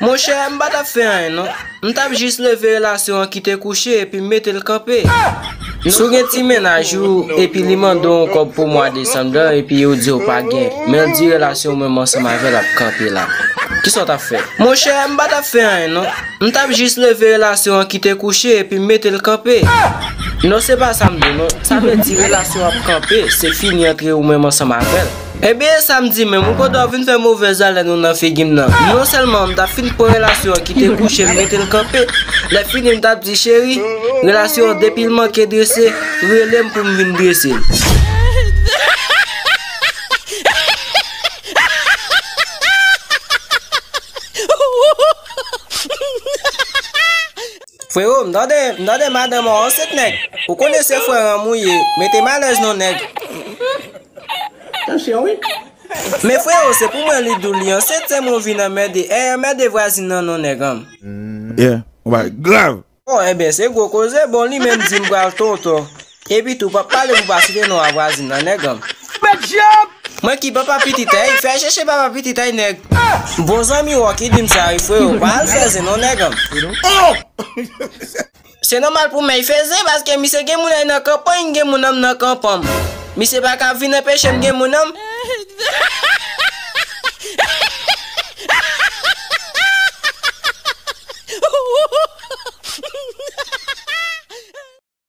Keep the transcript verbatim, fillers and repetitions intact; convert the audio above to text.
Monchè, m pa t ap fè anyen non. M t ap jis leve relasyon an ki te kouche epi m mete l kanpe. Si w gen ti mennaj ou epi li mande w yon kòb pou mwa desanm nan epi ou di w pa gen, men l di relasyon ou menm ansanm avè l ap kanpe la, kisa w t ap fè? Monchè, m pa t ap fè anyen non. M t ap jis leve relasyon an ki te kouche epi m mete l kanpe. Non, se pa sa m di non. Sa vle di relasyon ap kanpe, se fini antre ou menm ansanm avè l. Ebyen, e sa m di menm, ou kote w ap vin fè movèz alèn ou nan figi m nan. Non sèlman m t ap fin pran relasyon an ki te kouche, m mete l kanpe. Lè fini, m t ap di, cheri, relasyon an depi l manke drese, rele m pou m vin drese l. Frewo, m tande, m tande madanm an ansent nèg. Ou konnen se frè an m ou ye, mete m alèz non nèg. Men frewo, se pou mwen li di w li ansent, se mwen w vin anmède. Èy, anmède vwazin nan non nèg an m. Yeah, ou pa grav. Bon, enben, se gwo koze, bon, li menm di m pral tonton. Epi tou, p ap pale pou pa site non a vwazin nan nèg an m. Mwen ki papa pitit ay, fè chèche papa pitit ay nèg. Bon zanmi w ki di m sa wi frewo, pa al fè zen non nèg an m. Se nòmal pou mèy fè zen paske misye gen moun ay nan kanpay, gen moun an m nan kanpan m. Misye pa ka vin anpeche m gen moun an m.